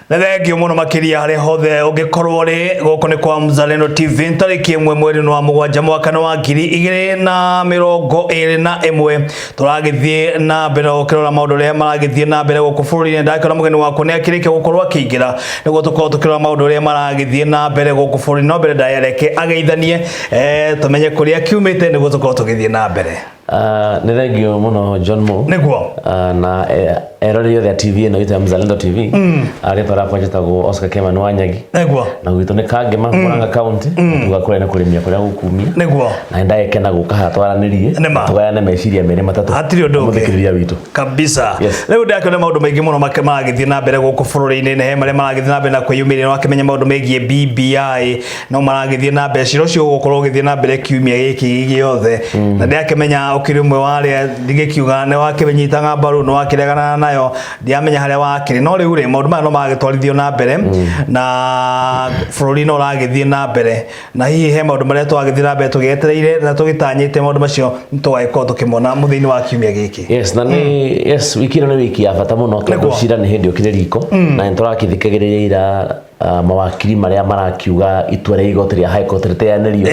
Nĩ thengio mũno makĩria harĩa hothe ũngĩkorwo rĩ. Gũkũ nĩ kwa Mzalendo TV, tarĩki 1 mweri wa 7 mwaka nĩ wa 2021. Tũragĩthiĩ na mbere gũkĩrora maũndũ ũrĩa maragĩthiĩ na mbere gũkũ bũrũri-inĩ. Ndakĩona mũgeni wakwa nĩ akĩrĩkia gũkorwo akĩingĩra nĩguo tũkorwo tũkĩrora maũndũ ũrĩa maragĩthiĩ na mbere gũkũ bũrũri. No mbere ndayareke ageithanie, tũmenye kũrĩa kiumĩte nĩguo tũkorwo tũgĩthiĩ na mbere. Nĩ thengio mũno, John Mo. Nĩguo. Na eroreri othe a TV ĩno itũ ya Mzalendo TV. Rĩtwa rĩakwa njĩtagwo Oscar Kemani Wanyagi. Na gwitũ nĩ Kangema, Murang'a County. Tuga kũrĩa nĩ kũrĩmia kũrĩa gũkumia. Na nĩ ndagĩkena gũka haha twaranĩrie. Nĩma. Tũgayane meciria merĩ matatũ. Hatirĩ ũndũ ũngĩ. Mũthikĩrĩria witũ. Kabisa. Yes. Rĩu ndakĩona maũndũ maingĩ mũno maragĩthiĩ na mbere gũkũ bũrũri-inĩ, nĩ he marĩa maragĩthiĩ na mbere na kwĩyumĩria. Wakĩmenya maũndũ megiĩ BBI no maragĩthiĩ na mbere, cira ũcio ũgũkorwo ũgĩthiĩ na mbere kiumia gĩkĩ gĩothe, na ndĩrakĩmenya ũkĩrĩ ũmwe wa arĩa ndingĩkiuga nĩ wakĩnyitaga mbaru, nĩ wakĩregana nayo, ndiramenya harĩa wakĩrĩ. No rĩu rĩ, maũndũ maya no maragĩtwarithio na mbere na bũrũri no ũragĩthiĩ na mbere, na hihi he maũndũ marĩa twagĩthiĩ na mbere tũgĩetereire na tũgĩtanyĩte, maũndũ macio nĩ tũgagĩkorwo tũkĩmona mũthia-inĩ wa kiumia gĩkĩ. Yes, na nĩ yes, wiki ĩno nĩ wiki ya bata mũno tondũ cira nĩ hĩndĩ ũkĩrĩ riko, na nĩ tũrakĩthikagĩrĩria ira mawakiri marĩa marakiuga itua rĩa igoti rĩa High Court rĩteanĩrio,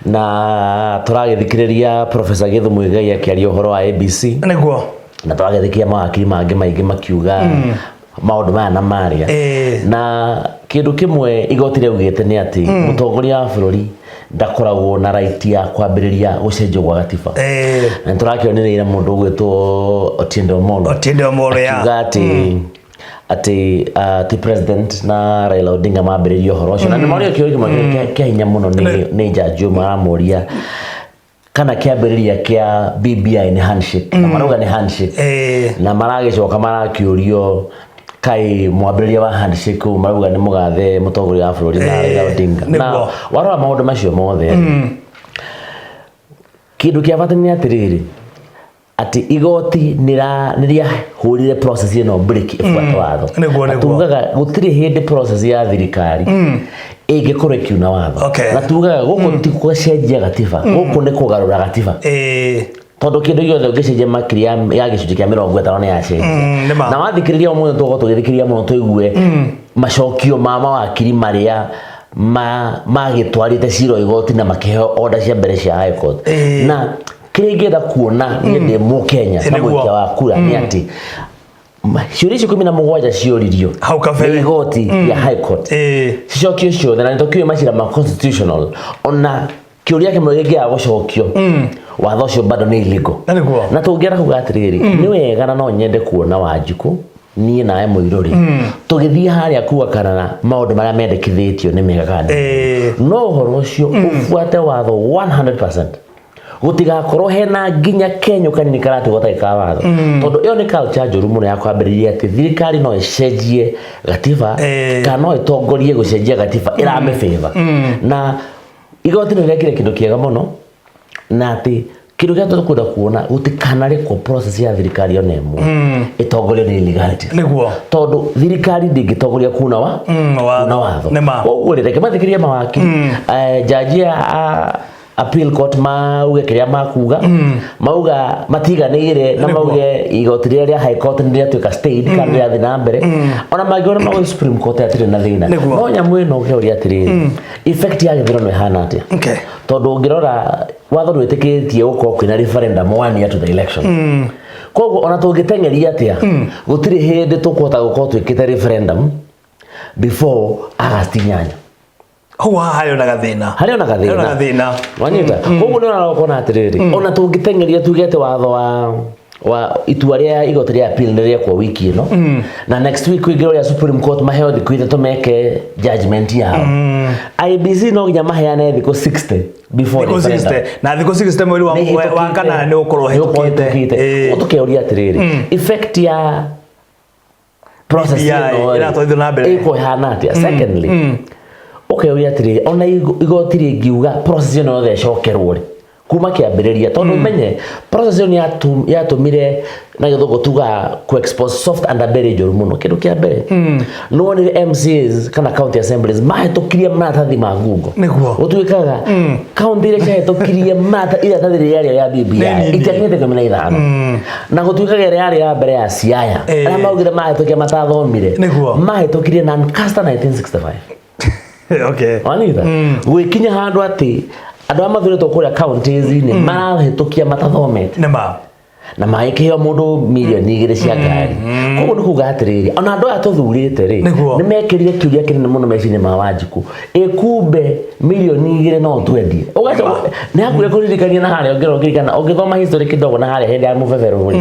na tũragĩthikĩrĩria Professor Githu Muigai akĩaria ũhoro wa ABC, na tũragĩthikĩria mawakiri mangĩ maingĩ makiuga maũndũ maya na marĩa. Na kĩndũ kĩmwe igoti rĩaugĩte nĩ atĩ mũtongoria wa bũrũri ndakoragwo na right ya kwambĩrĩria gũcenjio gwa gatiba. Na nĩ tũrakĩonereire mũndũ ũgwĩtwo Otiende Amollo Otiende Amollo ya akiuga atĩ ti president na Raila Odinga mambĩrĩrie ũhoro ũcio, na nĩ morio kĩũria kĩmwe kĩa hinya mũno nĩ jaji ũmwe aramũria kana kĩambĩrĩria kĩa BBI nĩ handshake, na marauga nĩ handshake, na maragĩcoka marakĩũrio kaĩ mwambĩrĩria wa handshake ũũ marauga nĩ mũgathe mũtongoria wa bũrũri na Raila Odinga. Na warora maũndũ macio mothe, kĩndũ kĩa bata nĩ atĩrĩrĩ, atĩ igoti nĩ rĩahũrire process ĩno break ĩbuate watho. Na tugaga gũtirĩ hĩndĩ process ya thirikari ĩngĩkorwo ĩkiuna watho. Na tugaga gũkũ ti gũcenjia gatiba, gũkũ nĩ kũgarũra gatiba, tondũ kĩndũ gĩothe ũngĩcenjia makĩria ya gĩcunjĩ kĩa 50 nĩ yacenjia. Nĩma. Na wathikĩrĩria ũmũthĩ tũgũkorwo tũgĩthikĩrĩria mũno tũigue macokio ma mawakiri marĩa magĩtwarĩte cira igoti na makĩheo order cia mbere cia High Court. Na kĩrĩa ingĩenda kuona niĩ ndĩ mũkenya na mũikia wa kura nĩ atĩ ciũria icio 17 cioririo hau kabere nĩ igoti rĩa High Court cicokio ciothe, na nĩtũkĩũĩ macira ma constitutional, ona kĩũria kĩmwe gĩngĩaga gũcokio, watho ũcio bado nĩ illegal. Na nĩguo. Na tũngĩenda kuga atĩrĩrĩ, nĩ wega na no nyende kuona Wanjikũ, niĩ nawe mũirũri, tũgĩthiĩ harĩa kuga kana maũndũ marĩa mendekithĩtio nĩ mega kana nĩ no ũhoro ũcio ũbuate watho 100%, gũtigakorwo hena nginya kenyũ kanini karatigwo gatarĩ ka watho, tondũ ĩyo nĩ culture njũru mũno ya kwambĩrĩria atĩ thirikari no ĩcenjie gatiba kana no ĩtongorie gũcenjia gatiba ĩramĩbĩba. Na igoti nĩ rĩrekire kĩndũ kĩega mũno, na atĩ kĩndũ kĩrĩa tũkwenda kuona, gũtikanarekwo process ya thirikari ona ĩmwe ĩtongorio nĩ illegalities, tondũ thirikari ndĩngĩtongoria kuna wa watho. kuna watho. Nĩma. Koguo rĩ, reke mathikĩrĩrie mawakiri, jaji a appeal court mauge kĩrĩa makuga, mauga matiganĩire na mauge igoti rĩrĩa rĩa High Court nĩ rĩatuĩka stayed kana rĩrathiĩ na mbere, ona mangĩona magũthiĩ Supreme Court hatirĩ na thĩna. No nyamũ ĩno ũkĩũria atĩrĩrĩ, effect ya gĩthurano ĩhana atĩa? Tondũ ũngĩrora watho ndwĩtĩkĩrĩtie gũkorwo kwĩna referendum one year to the election. Koguo ona tũngĩteng'eria atĩa, gũtirĩ hĩndĩ tũkũhota gũkorwo twĩkĩte referendum before August 8. Hau haha harĩ ona gathĩna. Harĩ ona Harĩ ona gathĩna. Gathĩna. Wanyita? Koguo nĩ ũrarora ũkona atĩrĩrĩ, ona tũngĩteng'eria tuge atĩ watho wa itua rĩa igoti rĩa appeal nĩ rĩekwo wiki ĩno, na next week kũingĩra ũrĩa Supreme Court maheo thikũ 3 meke judgment yao, IEBC no nginya maheane thikũ 60 before thikũ referendum. 60, na thikũ 60 mweri wa Nĩ wa hĩtũkĩte. 8 nĩ ũkorwo Nĩ ũkorwo hĩtũkĩte. hĩtũkĩte. Ũguo tũkeuria atĩrĩrĩ, effect ya process BBI ĩno rĩ, ĩratwarithio na mbere. ĩgũkorwo ĩhana atĩa? Secondly, ũkeuria atĩrĩrĩ, ona igoti rĩngiuga process ĩno yothe ĩcokerwo rĩ, Kuma kĩambĩrĩria, tondũ ũmenye process ĩyo nĩ yatũmire na gĩthũngũ tugaga ku expose soft underbelly njũru mũno. Kĩndũ kĩa mbere, nĩ wonire MCAs kana county assemblies mahĩtũkirie maratathi ma ngungo. Gũtuĩkaga county iria ciahĩtũkirie iratathi rĩrĩa rĩa BBI Nĩ nini. itiakinyĩte 15, na gũtuĩkaga ĩrĩa yarĩ ya mbere ya Siaya, arĩa maugire mahĩtũkia matathomire, mahĩtũkirie Lancaster 1965. Wanyita? Gwĩkinya handũ atĩ andũ arĩa mathurĩtwo kũrĩa counties-inĩ marahĩtũkia matathomete Nĩma. Na magĩkĩheo mũndũ 2 mirioni cia ngari. Koguo nĩ kuga atĩrĩrĩ, ona andũ aya tũthurĩte rĩ, nĩ mekĩrire kĩũria kĩnene mũno meciria ma Wanjikũ, ĩ kumbe 2 mirioni no twendie? Ũgacoka nĩ hakuhĩ kũririkania na harĩa ũngĩrora, ũngĩririkana, ũngĩthoma history kidogo, na harĩa hĩndĩ ya mũbeberũ rĩ,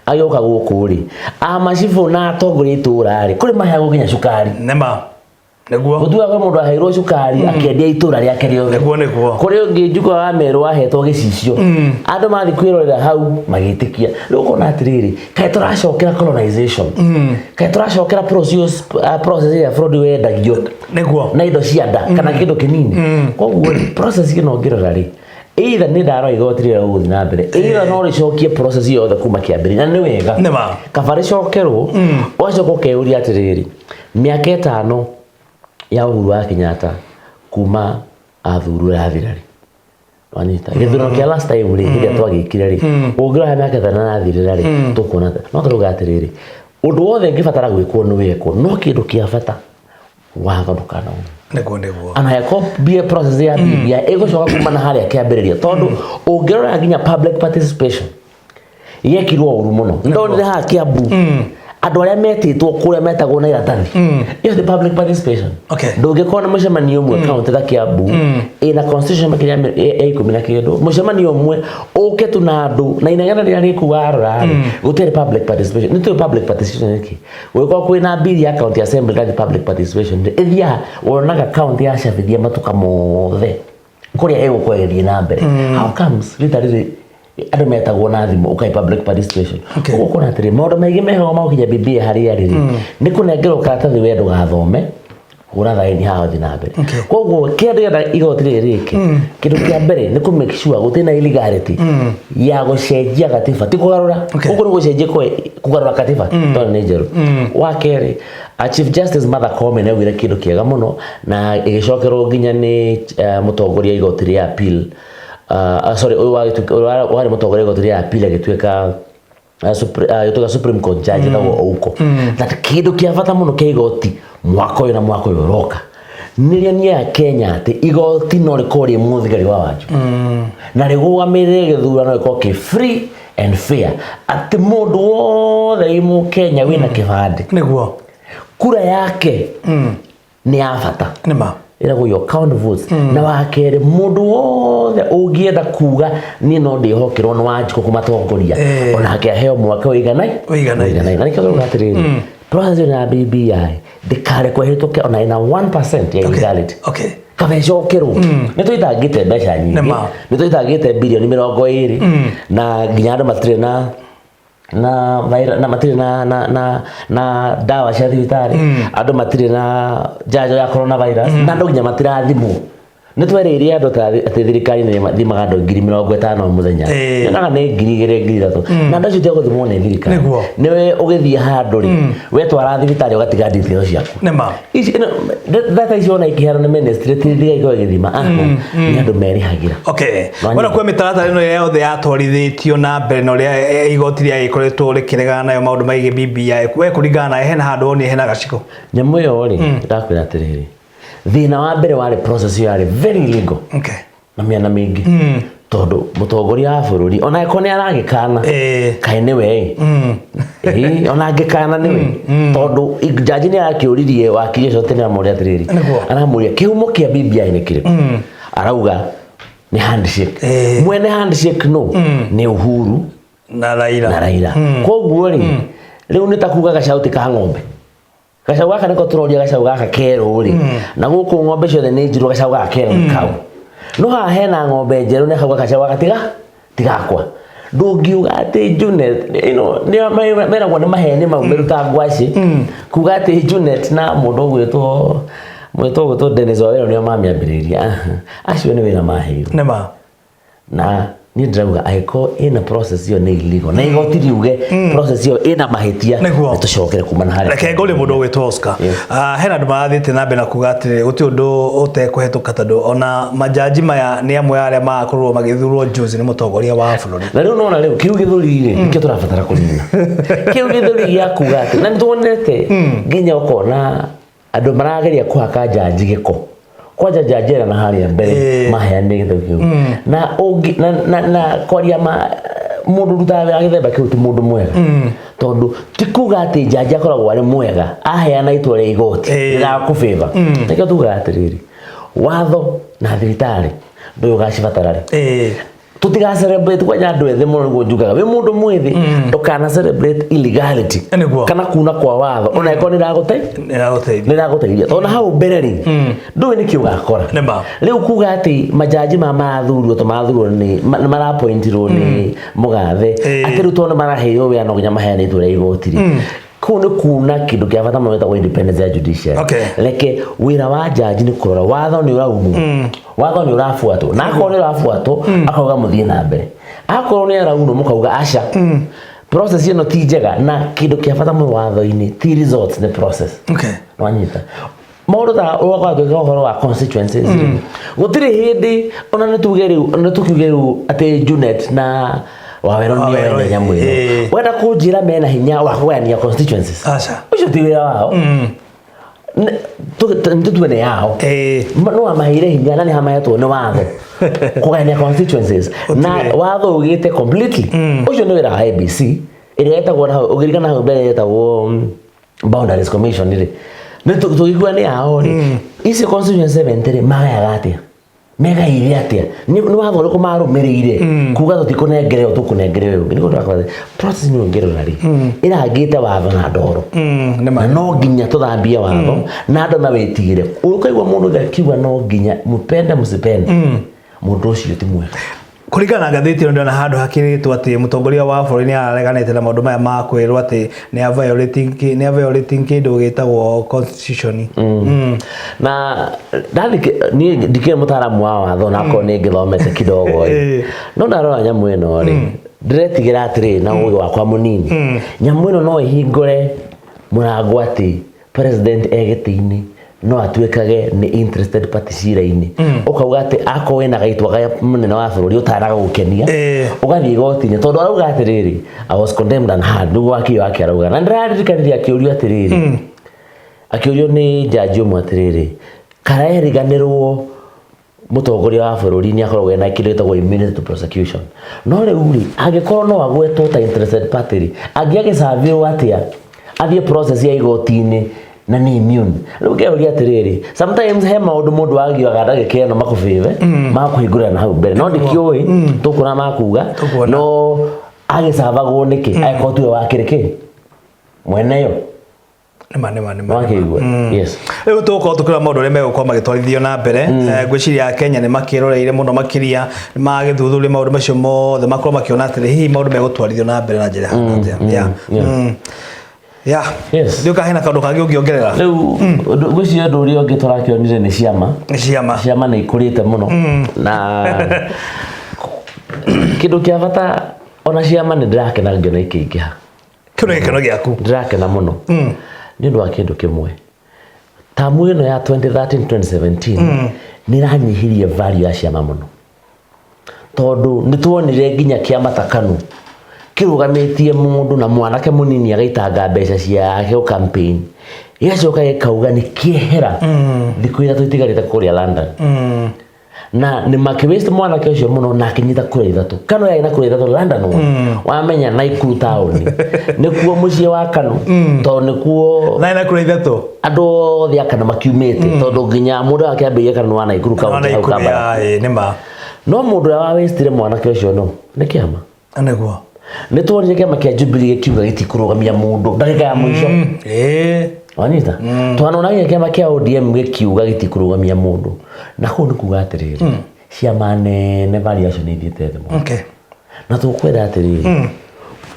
agĩũka gũkũ rĩ, amacibũ na atongoria a itũra rĩ, kũrĩ maheagwo nginya cukari. Nĩma, nĩguo. Gũtuaga kwĩ mũndũ aheirwo cukari akĩendia itũra rĩake rĩothe. Nĩguo, nĩguo. Kũrĩ ũngĩ njuko wa Merũ ahetwo gĩcicio, andũ mathiĩ kwĩrorera hau magĩtĩkia. Rĩu ũkona atĩrĩrĩ, kaĩ tũracokera colonization, kaĩ tũracokera process ĩrĩa bũrũri wendagio na indo cia nda kana kĩndũ kĩnini. Koguo rĩ, process ĩno ũngĩrora rĩ, either nĩ ndarora igoti rĩrĩa rĩgũthiĩ na mbere, either no rĩcokie process yothe kuma kĩambĩrĩria, na nĩ wega. Kaba rĩcokerwo. Ũgacoka ũkeyũria atĩrĩrĩ, mĩaka 5 ya Uhuru wa Kenyatta kuma athurwo yathira rĩ, wanyita gĩthurano kĩa last time rĩ, hĩndĩ ĩrĩa twagĩkire rĩ, ũngĩrora mĩaka 5 yathirĩra rĩ, tũkuona no tũrauga atĩrĩrĩ, ũndũ wothe ũngĩbatara gwĩkwo nĩ wekwo, no kĩndũ kĩa bata, watho ndũkanaunwo. Nĩguo, nĩguo. Ana yako bia process ya BBI ĩgũcoka kuma na harĩa kĩambĩrĩria, tondũ ũngĩrora nginya public participation yekirwo ũru mũno. Ndonire haha Kiambu andũ arĩa metĩtwo kũrĩa metagwo na iratathi, ĩyo ti public participation. Ndũngĩkorwo na mũcemanio ũmwe kaunti ta Kiambu ĩna constitution makĩria ya 10 na kĩndũ, mũcemanio ũmwe ũke tu na andũ na inegene rĩrĩa rĩku. Warora rĩ, gũtirĩ public participation. Nĩ tũĩ public participation nĩkĩ? Gũgĩkorwo kwĩna bill ya county assembly ĩtathiĩ public participation rĩ, ĩthiaga wonaga county yacabithia matuka mothe kũrĩa ĩgũkorwo ĩgĩthiĩ na mbere. How comes rita rĩrĩ andũ metagwo na thimũ ũkai public participation? Ũguo ũkona atĩrĩ, maũndũ maingĩ meho magũkinya BBI harĩa rĩrĩ nĩ kũnengerwo karatathi, we ndũgathome, hũra thaĩni haha ũthiĩ na mbere. Koguo kĩrĩa ndĩrenda igoti rĩrĩ rĩke, kĩndũ kĩa mbere nĩ kũ make sure gũtirĩ na illegality ya gũcenjia gatiba, ti kũgarũra. Ũguo nĩ gũcenjia kũgarũra katiba tondũ nĩ njerũ. Wa kerĩ, Chief Justice Martha Koome nĩ augire kĩndũ kĩega mũno na ĩgĩcokerwo nginya nĩ mũtongoria igoti rĩa appeal, sorry, ũyũ warĩ mũtongoria igoti rĩa appeal agĩtuĩka agĩtuĩka Supreme Court judge etagwo Ouko, that kĩndũ kĩa bata mũno kĩa igoti mwaka ũyũ na mwaka ũyũ ũroka nĩ rĩonia ya Kenya atĩ igoti no rĩkorwo rĩ mũthigari wa Wanjikũ na rĩrũgamĩrĩre gĩthurano gĩkorwo kĩ free and fair, atĩ mũndũ wothe wĩ mũkenya wĩna kĩbandĩ, kura yake nĩ ya bata. Ĩragwo your count votes. Na wa kerĩ, mũndũ wothe ũngĩenda kuga niĩ no ndĩhokerwo nĩ Wanjikũ kũmatongoria, onake aheo mwaka ũiganaine. Ũiganaine. Na nĩkĩo tũrauga atĩrĩrĩ, process ĩno ya BBI ndĩkarekwo ĩhĩtũke ona ĩna 1% ya illegality. Kaba ĩcokerwo. Nĩ tũitangĩte mbeca nyingĩ. Nĩ tũitangĩte 20 birioni na nginya andũ matirĩ na matirĩ na ndawa cia thibitarĩ, andũ matirĩ na njanjo ya coronavirus, na andũ nginya matirathimwo. Nĩ twerĩire andũ atĩ thirikari nĩ thimaga andũ 50,000 mũthenya. Nyonaga nĩ 2,000, 3,000, na andũ acio ti a gũthimwo nĩ thirikari. Nĩwe ũgĩthiĩ handũ rĩ, wetwara thibitarĩ ũgatiga details ciaku. Ici data icio ona ikĩheanwo nĩ ministry, ti thirikari ĩkoragwo ĩgĩthima. Aha, nĩ andũ merĩhagĩra. Wona kwĩ mĩtaratara ĩno yothe yatwarithĩtio na mbere na ũrĩa igoti rĩagĩkoretwo rĩkĩregana nayo maũndũ megiĩ BBI, we kũringana nawe hena handũ wonire hena gaciko? Nyamũ ĩyo rĩ, ndakwĩra atĩrĩrĩ, thĩna wa mbere warĩ process ĩyo yarĩ very illegal na mĩena mĩingĩ, tondũ mũtongoria wa bũrũri ona angĩkorwo nĩ aragĩkana, kaĩ nĩwe ĩ, ona angĩkana nĩwe, tondũ jaji nĩ arakĩũririe wakiri ũcio tene, amũria atĩrĩrĩ, aramũria kĩhumo kĩa BBI nĩ kĩrĩkũ? Arauga nĩ handshake. Mwene handshake no nĩ Uhuru na Raila. Na Raila. Koguo rĩ, rĩu nĩ ta kuga gacau ti ka ng'ombe, gacau gaka nĩko tũroria, gacau gaka kerũ rĩ, na gũkũ ng'ombe ciothe nĩ njirũ, gacau gaka kerũ nĩ kau, no haha hena ng'ombe njerũ nĩ akauga gacau gaka tiga tigakwa. Ndũngiuga atĩ Junet nĩo meragwo nĩ maheni mau meruta ngwacĩ, kuga atĩ Junet na mũndũ ũgwĩtwo Dennis Wawero nĩo mamĩambĩrĩirie. Aha. Acio nĩ wĩra maheirwo. Nĩma. Na niĩ ndĩrauga angĩkorwo ĩna process ĩyo nĩ illegal na igoti riuge process ĩyo ĩna mahĩtia, Nĩguo. nĩ tũcokere kuma na harĩa. Reke ngũrie mũndũ ũgwĩtwo Oscar. Yes. Ah, hena andũ marathiĩte na mbere na kuga atĩrĩrĩ, gũtirĩ ũndũ ũtekũhetũka tondũ ona majaji maya nĩ amwe arĩa marakorirwo magĩthurwo juzi nĩ mũtongoria wa bũrũri. Na rĩu nona rĩu kĩu gĩthũri rĩ, nĩkĩo tũrabatara kũnina kĩu gĩthũri gĩa kuga atĩ, na nĩtuonete nginya ũkona andũ marageria kũhaka njanji gĩko, kwanja njanji ĩrĩa na harĩa mbere maheanire gĩthũri kĩu na ũngĩ na kwaria ma mũndũ ũrutaga wĩra gĩthemba kĩu ti mũndũ mwega, tondũ ti kuga atĩ njanji akoragwo arĩ mwega aheana itua rĩa igoti rĩrakũbĩba. Nĩkĩo tugaga atĩrĩrĩ, watho na thibitarĩ ndũĩ ũgacibatara rĩ. Tutiga celebrate kwanja andũ ethĩ mũno, nĩguo njugaga wĩ mũndũ mwĩthĩ ndũkana celebrate illegality kana kuna kwa watho ona ĩkorwo nĩ Nĩragũteithia. Nĩragũteithia tondũ na hau mbere rĩ, ndũĩ nĩkĩ ũgakora. Nĩ ma. Rĩu kuga atĩ majaji maya marathurwo to marathurwo nĩ marapointirwo nĩ mũgathe, atĩ rĩu tondũ nĩ maraheo wĩra no nginya maheane itua rĩa igoti rĩ, kũu nĩ kuna kĩndũ kĩa bata mũno gĩtagwo independence ya judiciary. Reke wĩra wa jaji nĩ kũrora watho nĩ ũraumwo, watho nĩ ũrabuatwo, na akorwo nĩ ũrabuatwo akauga mũthiĩ na mbere, akorwo nĩ araunwo mũkauga aca, process ĩno ti njega. Na kĩndũ kĩa bata mũno watho-inĩ ti results, nĩ process. Nwanyita maũndũ ta ũgakorwo twĩka ũhoro wa constituencies rĩ, gũtirĩ hĩndĩ ona nĩ tuge rĩu, nĩ tũkiuge rĩu atĩ Junet na Wawero nĩo Wawerũ, ene nyamũ ĩno, wenda kũnjĩra mena hinya wa kũgayania constituencies? Aca. Ũcio ti wĩra wao. Nĩ tũtue nĩ yao. No amaheire hinya na nĩ hamahetwo nĩ watho kũgayania constituencies na Gũtirĩ. watho ugĩte completely ũcio nĩ wĩra wa ABC ĩrĩa ĩtagwo na hau ũngĩririkana hau mbere ĩtagwo Boundaries Commission rĩ, nĩ tũgĩkua nĩ yao rĩ, icio constituency 70 rĩ, magayaga atĩa, megaire atĩa, nĩ watho ũrĩkũ marũmĩrĩire kuga tũtikũnengere ũyũ tũkũnengere ũyũ ũngĩ? Nĩguo ndĩrakwĩra process nĩ ũngĩrora rĩ, ĩrangĩte watho na ndoro. Nĩ ma. Na no nginya tũthambie watho na andũ mawĩtigĩre. Ũkaigua mũndũ ũngĩ akiuga no nginya mũpende mũsipende, mũndũ ũcio ti mwega. Kũringana na ngathĩti ĩno, ndĩrona handũ hakĩrĩtwo atĩ mũtongoria wa bũrũri nĩ arareganĩte na maũndũ maya ma kwĩrwo atĩ nĩ a violating kĩndũ gĩtagwo constitution. Na ndathi niĩ ndikĩrĩ mũtaaramu wa watho, na akorwo nĩ ngĩthomete kidogo rĩ, no ndarora nyamũ ĩno rĩ, ndĩretigĩra atĩrĩ na ũgĩ wakwa mũnini, nyamũ ĩno no ĩhingũre mũrango atĩ president e gĩtĩ-inĩ no atuĩkage nĩ interested party cira-inĩ, ũkauga atĩ akorwo wĩna gaitwa ga mũnene wa bũrũri ũtanagũkenia, ũgathiĩ igoti-inĩ, tondũ arauga atĩrĩrĩ, "I was condemned and hard," nĩguo wakiri wake arauga. Na ndĩraririkanirie akĩũrio atĩrĩrĩ, akĩũrio nĩ jaji ũmwe atĩrĩrĩ, kareriganĩrwo mũtongoria wa bũrũri nĩ akoragwo ena kĩndũ gĩtagwo immunity to prosecution, no rĩu rĩ, angĩkorwo no agwetwo ta interested party rĩ, angĩagĩcavirwo atĩa athiĩ process ya igoti-inĩ na nĩ immune? Rĩu ngeyũria atĩrĩrĩ, sometimes he maũndũ mũndũ agiaga ndagĩka ĩno makũbĩbe makũhingũrĩra na hau mbere, no ndikĩũĩ, tũkuona makuga. Tũkuona. No agĩcabagwo nĩkĩ angĩkorwo tiwe wakĩrĩ kĩ mweneyo? Nĩma, nĩma, nĩma. Wakĩigua, yes. Rĩu tũgũkorwo tũkĩrora maũndũ ũrĩa megũkorwo magĩtwarithio na mbere. Ngwĩciria Kenya nĩ makĩroreire mũno makĩria, nĩ magĩthuthuria maũndũ macio mothe, makorwo makĩona atĩrĩ, hihi maũndũ megũtwarithio na mbere na njĩra ĩhana atĩa. Yeah. Ndiũka hena kaũndũ kangĩ ũngĩongerera? Rĩu ngwĩciria ũndũ ũrĩa ũngĩ tũrakĩonire nĩ ciama. Nĩ ciama. Ciama nĩ ikũrĩte mũno, na kĩndũ kĩa bata ona ciama nĩ ndĩrakena ngĩona ikĩingĩha. Kĩu nĩ gĩkeno gĩaku? Ndĩrakena mũno nĩ ũndũ wa kĩndũ kĩmwe, tamu ĩno ya 2013 2017 nĩ ĩranyihirie value ya ciama mũno, tondũ nĩ tuonire nginya kĩama ta KANU kĩrũgamĩtie mũndũ na mwanake mũnini agaitanga mbeca ciake o campaign, gĩgacoka gĩkauga nĩ kĩehera thikũ 3 itigarĩte kũrĩa London, na nĩ makĩwaste mwanake ũcio mũno na akĩnyita kura 3. KANU yarĩ na kura 3 London one. Wamenya Naikuru taũni nĩkuo mũciĩ wa KANU, tondũ nĩkuo na ena kura 3. Andũ othe a KANU makiumĩte, tondũ nginya mũndũ akĩambĩrĩria KANU wa Naikuru Na kaunti hau Naikuru Kampala. Ya, ĩ, nĩ ma. No mũndũ ũrĩa wawastire mwanake ũcio no nĩ kĩama. Nĩguo. Nĩ tuonire kĩama kĩa Jubilee gĩkiuga gĩtikũrũgamia mũndũ ndagĩka ya mũico. Wanyita twanona nginya kĩama kĩa ODM gĩkiuga gĩtikũrũgamia mũndũ, na kũu nĩ kuga atĩrĩrĩ, ciama nene variation nĩ ithiĩte thĩ mũno. Na tũkwenda atĩrĩrĩ,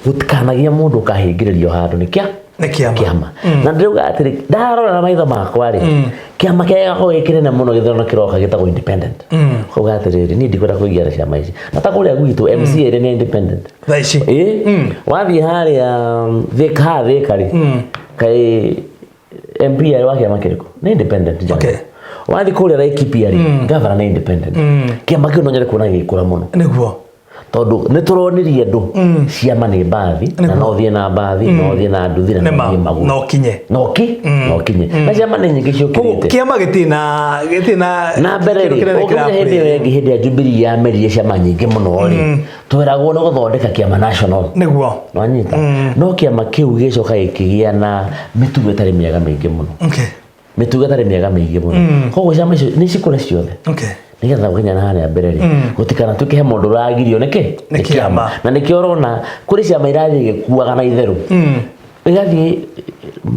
gũtikanagia mũndũ ũkahingĩrĩrio handũ nĩ kĩa Nĩ kĩama. Kĩama. Na ndĩrauga atĩrĩ, ndarora na maitho makwa rĩ, Kĩama kĩrĩa gĩgakorwo gĩ kĩnene mũno gĩthurano kĩroka gĩtagwo independent. Ũkauga atĩrĩrĩ, niĩ ndikwenda kũingĩra ciama ici. Na ta kũrĩa gwitũ MCA ĩrĩa nĩ independent. Thaa ici. Ĩ, wathiĩ harĩa Thika, haha Thika rĩ, kaĩ MP arĩ wa kĩama kĩrĩkũ? Nĩ independent njama. Okay. Wathiĩ kũrĩa Laikipia rĩ, governor nĩ independent. Kĩama kĩu no nyende kuona gĩgĩkũra mũno. Nĩguo. Tondũ nĩ tũronirie andũ ciama nĩ mbathi, na no ũthiĩ na mbathi, no ũthiĩ na nduthi, na no Nĩma. ũthiĩ magũrũ. No ũkinye. No ũkinye. Na ciama nĩ nyingĩ Koguo ciũkĩrĩte. kĩama gĩtirĩ na Na mbere kĩndũ rĩ, kĩnene ũngĩmenya hĩndĩ ĩyo kĩraplay. ĩngĩ, hĩndĩ ya Jubilee yameririe ciama nyingĩ mũno rĩ, tweragwo nĩ gũthondeka kĩama national. Nĩguo. Nwanyita? No kĩama kĩu gĩcoka gĩkĩgĩa na mĩtugo ĩtarĩ mĩega mĩingĩ mũno. Okay. Mĩtugo ĩtarĩ mĩega mĩingĩ mũno. Koguo ciama icio nĩ cikũre ciothe. Okay. Nĩgetha gũkinya na harĩa mbere rĩ, gũtikanatuĩke he mũndũ ũragirio nĩkĩ? Nĩ kĩama. Na nĩkĩo ũrona kũrĩ ciama irathiĩ igĩkuaga na itherũ. Igathiĩ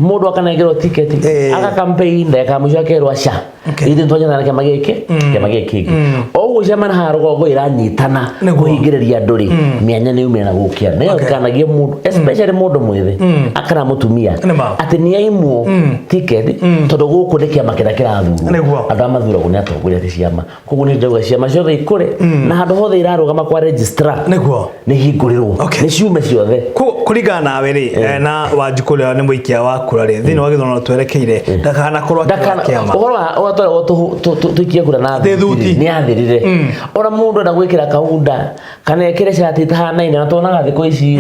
mũndũ akanengerwo tiketi, aka campaign, ndagĩka ya mũico akerwo aca. Okay. Ithuĩ nĩtwanyitana na kĩama gĩkĩ, kĩama gĩkĩ kĩngĩ. O ũguo ciama na haha rũgongo iranyitana Nĩguo. kũhingĩrĩria andũ rĩ, mĩanya nĩ yumĩra na gũkĩa. Nĩgetha gũtikanagie mũndũ, especially mũndũ mwĩthĩ, akana mũtumia, Nĩma. atĩ nĩ aimwo tiketi tondũ gũkũ nĩ kĩama kĩrĩa kĩrathurwo. Nĩguo. Andũ arĩa mathuragwo nĩ atongoria ti ciama. Koguo nĩ ndauga ciama ciothe ikũre, na handũ hothe irarũgama kwa registrar Nĩguo. nĩ hingũrĩrwo. Okay. Nĩ ciume ciothe. Kũringana nawe rĩ, na Wanjikũ ũrĩa nĩ mũikia wa kura rĩ, thĩinĩ wa gĩthurano twerekeire, ndakanakorwo akĩrora Ndakana kĩama. ũhoro wa ũrĩa tweragwo tũikie kura na Thĩ thuti thuti. nĩ yathirire. Ona mũndũ enda gwĩkĩra kaunda kana ekĩre cati ĩtahanaine, na tuonaga thikũ ici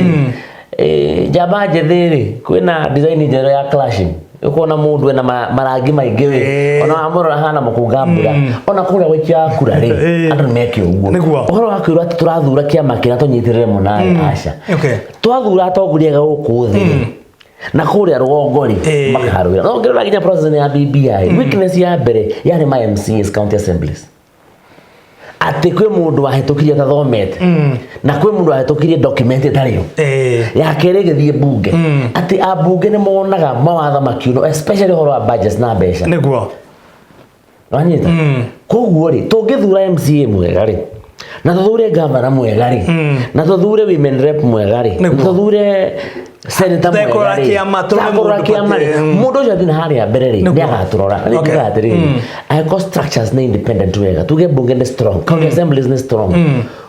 rĩ, njamba njĩthĩ rĩ, kwĩna design njerũ ya clashing. Ũkona mũndũ ena marangi maingĩ rĩ, ona wamũrora hana mũkũnga mbura. Ona kũrĩa gũikia kura rĩ, andũ nĩ meke ũguo. Nĩguo. Ũhoro wa kwĩrwo atĩ tũrathura kĩama kĩna tũnyitĩrĩre mũna rĩ, aca. Okay. Twathura atongoria ega gũkũ thĩ rĩ, na kũrĩa rũgongo rĩ, makarũĩra. No ũngĩrora nginya process ya BBI, weakness ya mbere yarĩ ma MCAs, county assemblies. Atĩ kwĩ mũndũ wahĩtũkirie atathomete, na kwĩ mũndũ wahĩtũkirie document ĩtarĩ yo. Ya kerĩ ĩgĩthiĩ mbunge, atĩ ambunge nĩ monaga mawatho makiunwo, especially ũhoro wa budgets na mbeca. Nĩguo. Wanyita? Koguo rĩ, tũngĩthura MCA mwega rĩ, na tũthure governor mwega rĩ, na tũthure women rep mwega rĩ, na Nĩguo. tũthure senator mwega Tũtekũrora rĩ, kĩama, tũrore tũtekũrora mũndũ kĩama rĩ, mũndũ ũcio athiĩ na harĩa mbere rĩ, Nĩguo. nĩ agatũrora. Na nĩ Okay. njugaga atĩrĩrĩ, angĩkorwo structures nĩ independent wega, tuge bunge nĩ strong, county assemblies nĩ strong,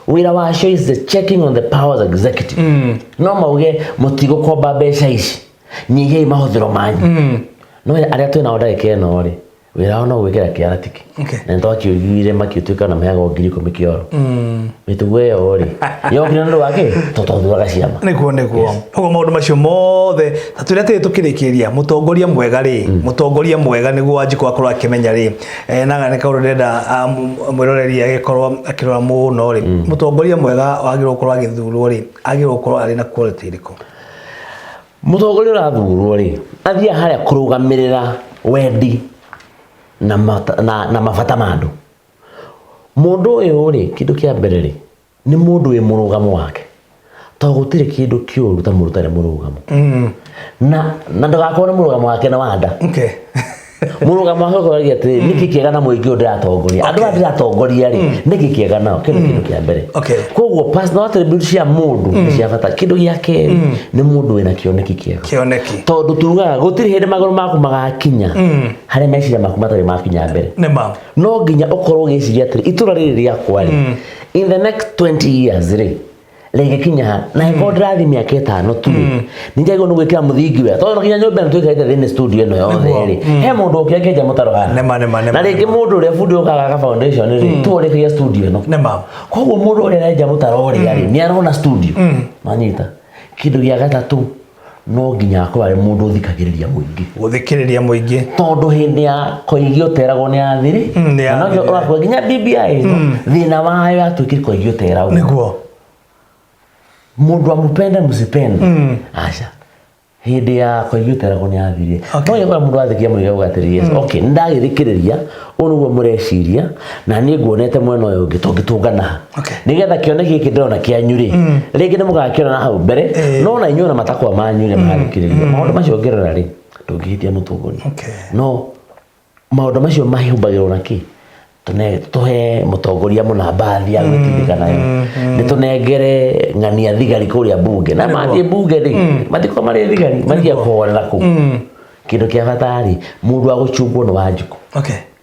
wĩra wacio is the checking on the powers executive. No mauge mũtigũkomba mbeca ici, nyihiai mahũthĩro manyu. No arĩa twĩnao ndagĩka ĩno rĩ, wĩra wao no gwĩkĩra kĩara tiki. Okay. Na nĩtwakĩũiguire makĩtuĩka na meagwo 10,000 kĩoro. Mĩtugo ĩyo rĩ, yokire nĩ ũndũ wa kĩ? Tondũ twathuraga ciama. Nĩguo, nĩguo. Koguo maũndũ macio mothe ta twĩre atĩrĩ, tũkĩrĩkĩria, mũtongoria mwega rĩ, mũtongoria mwega nĩguo Wanjikũ akorwo akĩmenya rĩ, na nĩ kaũndũ ndĩrenda mwĩroreri agĩkorwo akĩrora mũno rĩ, mũtongoria mwega wagĩrĩirwo gũkorwo agĩthurwo rĩ, agĩrĩirwo gũkorwo arĩ na quality ĩrĩkũ? Mũtongoria ũrathurwo rĩ, athiaga harĩa kũrũgamĩrĩra wendi na mabata ma andũ. Mũndũ ũyũ rĩ, kĩndũ kĩa mbere rĩ, nĩ mũndũ wĩ mũrũgamo wake. Tondũ gũtirĩ kĩndũ kĩũru ta mũndũ ũtarĩ mũrũgamo. Na ndũgakorwo nĩ mũrũgamo wake na wanda. Okay. Mũrũgamo wake ũkoragia atĩrĩ, nĩkĩ kĩega na mũingĩ ũyũ ndĩratongoria? Andũ aya ndĩratongoria rĩ, nĩkĩ kĩega nao? Kĩu nĩ kĩndũ kĩa mbere. Okay. Koguo personal attributes cia mũndũ nĩ cia bata. Kĩndũ gĩa kerĩ nĩ mũndũ wĩna kĩoneki kĩega. Kĩoneki. Tondũ tugaga gũtirĩ hĩndĩ magũrũ maku magakinya harĩa meciria maku matarĩ makinya mbere. Nĩma. No nginya ũkorwo ũgĩciria atĩrĩ, itũra rĩrĩ rĩakwa rĩ, in the next 20 years rĩ, rĩngĩkinya ha? Na ĩkorwo ndĩrathiĩ mĩaka 5 tu rĩ, nĩ njagĩrĩirwo nĩ gwĩkĩra mũthingi wega. Tondũ nginya nyũmba ĩno twĩkarĩte thĩinĩ studio ĩno yothe Nĩguo. rĩ, he mũndũ ũkĩra akĩenja mũtaro haha. Nĩma, nĩma, nĩma, Na rĩngĩ nĩma. mũndũ ũrĩa bundi ũkaga aka foundation rĩ, tu ũrĩkagia studio ĩno. Nĩma. Koguo mũndũ ũrĩa arenja mũtaro ũrĩa rĩ, nĩ arona studio. Manyita. Kĩndũ gĩa gatatũ, no nginya akorwo arĩ mũndũ ũthikagĩrĩria mũingĩ. Gũthikĩrĩria mũingĩ. Tondũ hĩndĩ ya Koigi ũteragwo nĩ athiri, Nĩ na nokĩo athirire. ũrakua nginya BBI ĩno, thĩna wayo yatuĩkire Koigi ũteragwo. Nĩguo. Mũndũ amupende msipende. Aca. Hĩndĩ ya Koigi ũteragwo nĩ athirire. Okay. No nginya mũndũ athikia mũingĩ auga atĩrĩrĩ, yes, okay, nĩ ndagĩthikĩrĩria, ũũ nĩguo mũreciria, na niĩ nguonete mwena ũyũ ũngĩ tũngĩtũngana haha. Okay. Nĩgetha kĩoneki gĩkĩ ndĩrona kĩanyu rĩ, rĩngĩ nĩ mũgakĩona na hau mbere, no na inyuĩ ona matakwa manyu rĩ magathikĩrĩria. Maũndũ macio ũngĩrora rĩ, ndũngĩhĩtia mũtongoria. Okay. No maũndũ macio mahumbagĩrwo na kĩ? Tũhe mũtongoria mũna mbathi ya gwĩtindĩka nayo. Nĩ tũnengere ng'ania thigari kũrĩa mbunge. Na mathiĩ mbunge rĩ, matikorwo marĩ thigari, mathiĩ kũhorera kũu. Kĩndũ kĩa bata rĩ, mũndũ wa gũchungwo nĩ Wanjikũ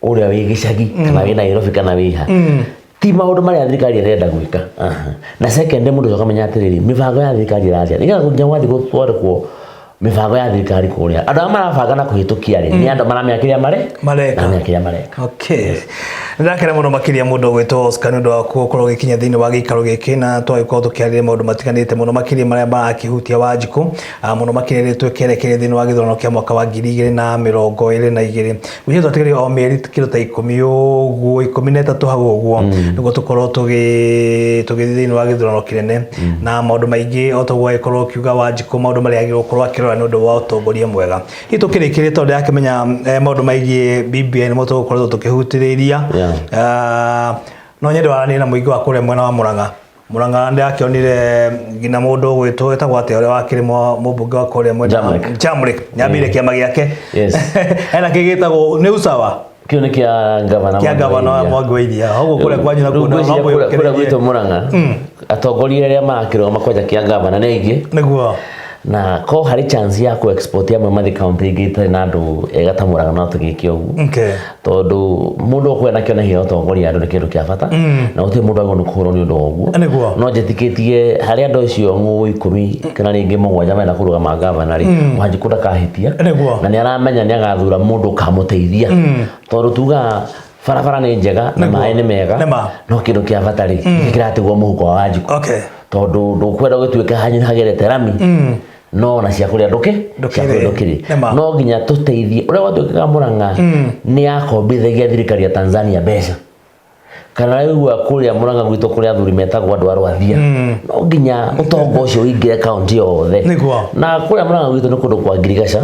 ũrĩa wĩ gĩcagi kana wĩ Nairobi kana wĩ ha, ti maũndũ marĩa thirikari ĩrenda gwĩka. Aha. Na second, mũndũ ũcio akamenya atĩrĩrĩ, mĩbango ya thirikari ĩrathiĩ nĩgetha nginya gwathiĩ gũthondekwo mĩbango ya thirikari kũrĩa, andũ arĩa marabanga na kũhĩtũkia rĩ, nĩ andũ maramenya kĩrĩa mare Mareka. Maramenya kĩrĩa mareka. Okay. Nĩndakena mũno makĩria mũndũ ũgwĩtwo Oscar nĩ ũndũ wa gũkorwo ũgĩkinya thĩinĩ wa gĩikaro gĩkĩ, na twagĩkorwo tũkĩarĩria maũndũ matiganĩte mũno makĩria marĩa marakĩhutia Wanjikũ, mũno makĩria rĩrĩa twĩkerekeire thĩinĩ wa gĩthurano kĩa mwaka wa 2022. Gwĩciria twatigario o mĩeri kĩndũ ta 10 ũguo, 13 hau ũguo, nĩguo tũkorwo tũgĩthiĩ thĩinĩ wa gĩthurano kĩnene, na maũndũ maingĩ o ta ũguo agĩkorwo ũkiuga Wanjikũ maũndũ marĩa agĩrĩirwo gũkorwo akĩrora nĩ ũndũ wa ũtongoria mwega. Hihi tũkĩrĩkĩrĩria, tondũ ndĩrakĩmenya maũndũ maigiĩ BBI nĩmo tũgũkoretwo tũkĩhutĩrĩria. No nyende waranĩrie na mũingĩ wa kũrĩa mwena wa Mũrang'a. Mũrang'a ndĩrakĩonire nginya mũndũ ũgwĩtwo etagwo atĩa ũrĩa wakĩrĩ mũmbunge wa kũrĩa mwena wa Jamlek. Jamlek nĩambĩire kĩama gĩake. Hena kĩngĩ gĩtagwo nĩ Usawa. Kĩu nĩ kĩa gavana. Kĩa gavana wa Mwangi wa Iria. Ũguo kũrĩa kwanyu nakuo Rĩu no ngwĩciria kũrĩa mwĩyũkĩrĩrie. gwitũ Mũrang'a, atongoria arĩa marakĩrũgama kwanja kĩa gavana nĩ aingĩ. Na ko harĩ chance ya ku export amwe mathiĩ kaunti ingĩ itarĩ na andũ ega ta Mũrang'a, no tũgĩke ũguo. Tondũ mũndũ ũkwenda na kĩoneki gĩa gũtongoria andũ nĩ kĩndũ kĩa bata, na gũtirĩ mũndũ agĩrĩirwo nĩ kũhũrwo nĩ ũndũ wa ũguo. No njĩtĩkĩtie harĩ andũ acio ng'ũ 10 kana rĩngĩ 7 marenda kũrũgama gavana rĩ, Wanjikũ ndakahĩtia. Na nĩ aramenya nĩ agathura mũndũ ũkamũteithia, tondũ tugaga barabara nĩ njega na maĩ nĩ mega, no kĩndũ kĩa bata rĩ, nĩkĩ kĩratigwo mũhuko wa Wanjikũ? Tondũ ndũkwenda gũtuĩka hanyu hagerete rami, no ona cia kũrĩa ndũkĩ cia kũrĩa ndũkĩrĩ. No nginya tũteithie ũrĩa gwatuĩkaga Mũrang'a nĩ yakombithagia thirikari ya Tanzania mbeca, kana raigua kũrĩa Mũrang'a gwitũ kũrĩa athuri metagwo andũ a Rwathia. No nginya ũtonga ũcio ũingĩre kaunti yothe. Na kũrĩa Mũrang'a gwitũ nĩ kũndũ kwa ngirigaca,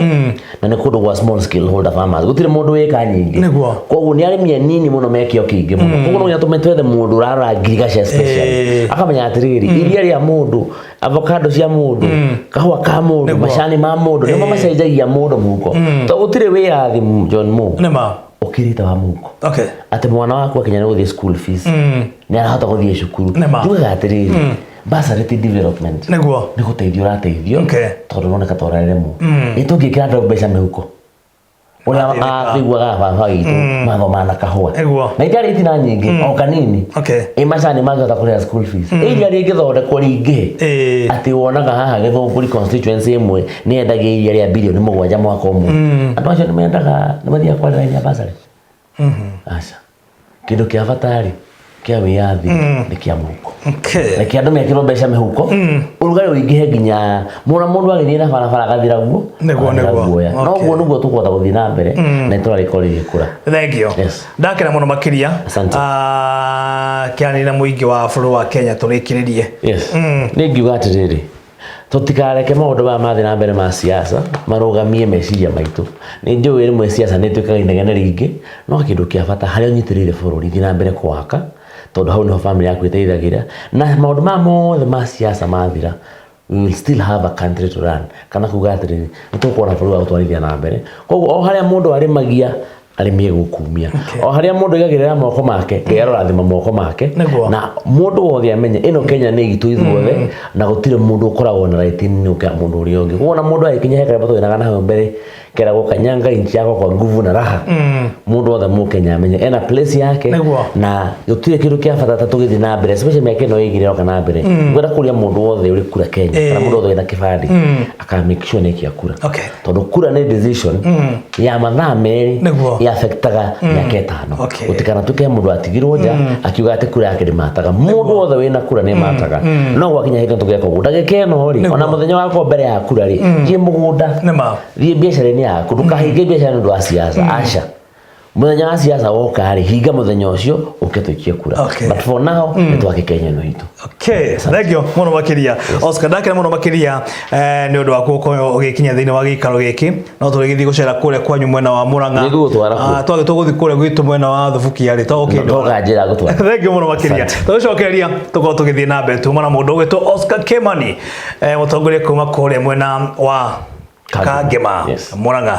na nĩ kũndũ gwa small scale holder farmers, gũtirĩ mũndũ wĩka nyingĩ. Koguo nĩ arĩmi anini mũno mekĩo kĩingĩ mũno. Koguo no nginya tũme twethe mũndũ ũrarora ngirigaca especially, akamenya atĩrĩrĩ, iria rĩa mũndũ, avocado cia mũndũ, kahũa ka mũndũ, macani ma mũndũ nĩmo macenjagia mũndũ mũhuko, tondũ gũtirĩ wĩyathi, John Mo, ũkĩrĩte wa mũhuko, atĩ mwana waku akinya nĩ gũthiĩ school fees, nĩ arahota gũthiĩ cukuru. Njugaga atĩrĩrĩ, bursary ti development. Nĩ gũteithio ũrateithio, tondũ ũroneka ta ũraremwo. Ĩ tũngĩkĩra andũ mbeca mĩhuko ũrĩa Mateithĩka. Tũiguaga baba witũ mathomaga na kahũa, na itarĩ itina nyingĩ o kanini. Ĩ macani mangĩhota kũrĩha school fees, ĩ iria rĩngĩthondekwo rĩingĩhe, atĩ wonaga haha Gĩthũngũri constituency ĩmwe nĩ yendagia iria rĩa birioni 7 mwaka ũmwe. Andũ acio nĩ mendaga, nĩ mathiaga kwarĩra bursary? Aca. Kĩndũ kĩa bata rĩ, kĩa wĩyathi nĩ kĩa mũhuko. Reke andũ mekĩrwo mbeca mĩhuko, ũrugarĩ ũingĩhe nginya mũna mũndũ agĩthiĩ na barabara agathira guo, agathira guoya. No ũguo nĩguo tũkũhota gũthiĩ na mbere na itũra rĩkorwo rĩgĩkũra. Thank you. Yes. Ndakena mũno makĩria. Asante. Kĩaranĩria na mũingĩ wa bũrũri wa Kenya tũrĩkĩrĩrie. Yes. Nĩ ngiuga atĩrĩrĩ, tũtikareke maũndũ maya mathiĩ na mbere ma siasa marũgamie meciria maitũ. Nĩ njũĩ rĩmwe siasa nĩ ĩtuĩkaga inegene rĩingĩ, no kĩndũ kĩa bata harĩa ũnyitĩrĩire bũrũri, thiĩ na mbere kũwaka, tondũ hau nĩho famĩlĩ yaku ĩteithagĩra. Na maũndũ maya mothe ma siasa mathira, we will still have a country to run, kana kuga atĩrĩrĩ, nĩ tũgũkorwo na bũrũri wa gũtwarithia na mbere. Koguo o harĩa mũndũ arĩmagia, arĩmie gũkumia. O harĩa mũndũ aigagĩrĩra moko make, Ngai arorathima moko make. Na mũndũ wothe amenye ĩno Kenya nĩ itũ ithuothe, na gũtirĩ mũndũ ũkoragwo na right nini gũkĩra mũndũ ũrĩa ũngĩ. Koguo ona mũndũ agĩkinya he karĩmbo tũgĩnaga naho mbere keragwo kanyanga inchi yako kwa nguvu na raha, mũndũ wothe mũkenya amenye ena place yake. Na gũtirĩ kĩndũ kĩa bata ta tũgĩthiĩ na mbere, especially mĩaka ĩno ĩgĩrĩ ĩroka na mbere. Ngwenda kũria mũndũ wothe ũrĩ kura Kenya, kana mũndũ wothe wĩna kĩbandĩ, aka make sure nĩ aikia kura, tondũ kura nĩ decision ya mathaa 2 yaffectaga mĩaka 5. Gũtikanatuĩke mũndũ atigirwo nja akiuga atĩ kura yake ndĩmataga. Mũndũ wothe wĩna kura nĩ mataga. No gwakinya hĩndĩ tũgeka ũguo ndagĩka ĩno rĩ, ona mũthenya wakwa mbere ya kura rĩ, thiĩ mũgũnda, thiĩ biacara-inĩ yaku, ndũkahinge biacara nĩ ũndũ wa siasa. Aca, mũthenya wa siasa woka rĩ, hinga mũthenya ũcio ũke tũikie kura. But for now, nĩ twake Kenya ĩno itũ. Okay, thank you mũno makĩria, Oscar. Ndakena mũno makĩria nĩ ũndũ waku gũkorwo ũgĩkinya thĩinĩ wa gĩikaro gĩkĩ. No tũrĩgĩthiĩ gũcera kũrĩa kwanyu mwena wa Murang'a. Nĩngũgũtwara kuo. Twagĩ tũgũthiĩ kũrĩa gwitũ mwena wa Thubukia rĩ, tũgũkĩndwara. Ndoka njĩra gũtwara. Thank you mũno makĩria. Tũgĩcokereria tũkorwo tũgĩthiĩ na mbere tuma na mũndũ ũgwĩtwo Oscar Kimani, mũtongoria kuma kũrĩa mwena wa Kangema. Kangema, Yes. Murang'a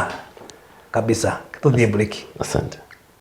kabisa. Tũthiĩ break. Asante.